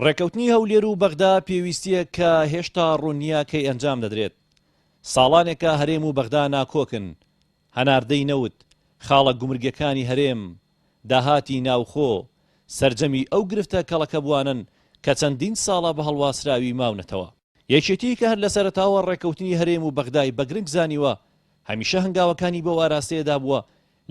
ڕێککەوتنی هەولێر و بەغدا پێویستییەکە هێشتا ڕوون نییە کەی ئەنجام دەدرێت. ساڵانێکە هەرێم و بەغدا ناکۆکن، هەناردەی نەوت، خاڵە گومرگیەکانی هەرێم، داهاتی ناوخۆ، سەرجەمی ئەو گرفتە کەڵەکەبووانەن کە چەندین ساڵە بە هەڵواسراوی ماونەتەوە. یەکێتی کە هەر لە سەرەتاوە ڕێککەوتنی هەرێم و بەغدای بە گرنگ زانیوە، هەمیشە هەنگاوەکانی بەو ئاراستەیەدا بووە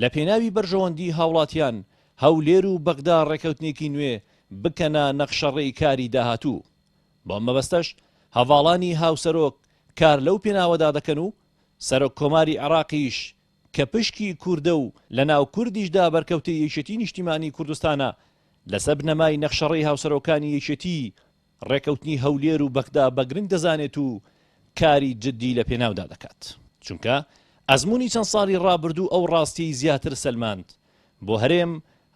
لە پێناوی بەرژەوەندی هاوڵاتیان، هەولێر و بەغدا ڕێککەوتنێکی نوێ بکەنە نەخشەڕێی کاری داهاتوو. بەم مەبەستەش هەڤاڵانی هاوسەرۆک کار لەو پێناوەدا دەکەن و سەرۆک کۆماری عێراقیش کە پشکی کوردە و لە ناو کوردیشدا بەرکەوتەی یەکێتی نیشتیمانی کوردستانە لەسەر بنەمای نەخشەڕێی هاوسەرۆکانی یەکێتی ڕێکەوتنی هەولێر و بەغدا بە گرنگ دەزانێت و کاری جدی لە پێناودا دەکات. چونکە ئەزموونی چەند ساڵی ڕابردوو ئەو ڕاستیەی زیاتر سەلماند بۆ هەرێم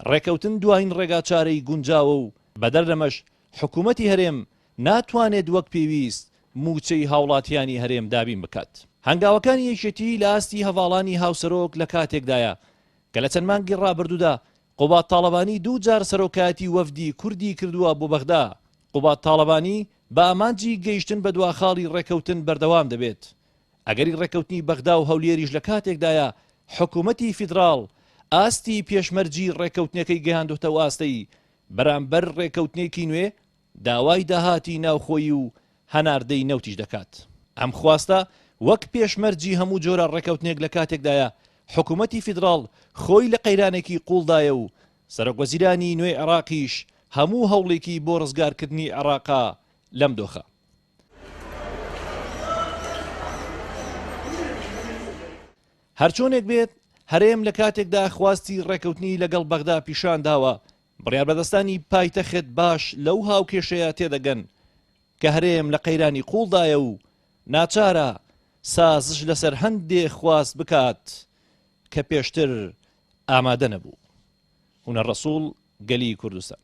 ڕێکەوتن دواین ڕێگاچارەی گونجاوە و بەدەر لەمەش حکومەتی هەرێم ناتوانێت وەک پێویست مووچەی هاوڵاتیانی هەرێم دابین بکات. هەنگاوەکانی یەکێتی لە ئاستی هەڤاڵانی هاوسەرۆک لە کاتێکدایە کە لە چەند مانگی ڕابردوودا قوباد تاڵەبانی دوو جار سەرۆکایەتی وەفدی کوردی کردووە بۆ بەغدا، قوباد تاڵەبانی بە ئامانجی گەیشتن بە دوا خاڵی ڕێککەوتن بەردەوام دەبێت. ئەگەری ڕێککەوتنی بەغدا و هەولێریش لە کاتێکدایە حکومەتی فیدراڵ ئاستی پێشمەرجی ڕێککەوتنەکەی گەیاندۆتە ئەو ئاستەی بەرامبەر ڕێککەوتنێکی نوێ داوای داهاتی ناوخۆیی و هەناردەی نەوتیش دەکات. ئەم خواستە وەک پێشمەرجی هەموو جۆرە ڕێککەوتنێک لە کاتێکدایە حکومەتی فیدراڵ خۆی لە قەیرانێکی قووڵدایە و سەرۆکوەزیرانی نوێی عێراقیش هەموو هەوڵێکی بۆ ڕزگارکردنی عێراقە لەم دۆخە. هەرچۆنێک بێت هەرێم لە کاتێکدا خواستی ڕێککەوتنی لەگەڵ بەغدا پیشانداوە، بڕیاربەدەستانی پایتەخت باش لەو هاوکێشەیە تێدەگەن کە هەرێم لە قەیرانی قووڵدایە و ناچارە سازش لەسەر هەندێ خواست بکات کە پێشتر ئامادە نەبوو. هونەر ڕەسوڵ، گەلی کوردستان.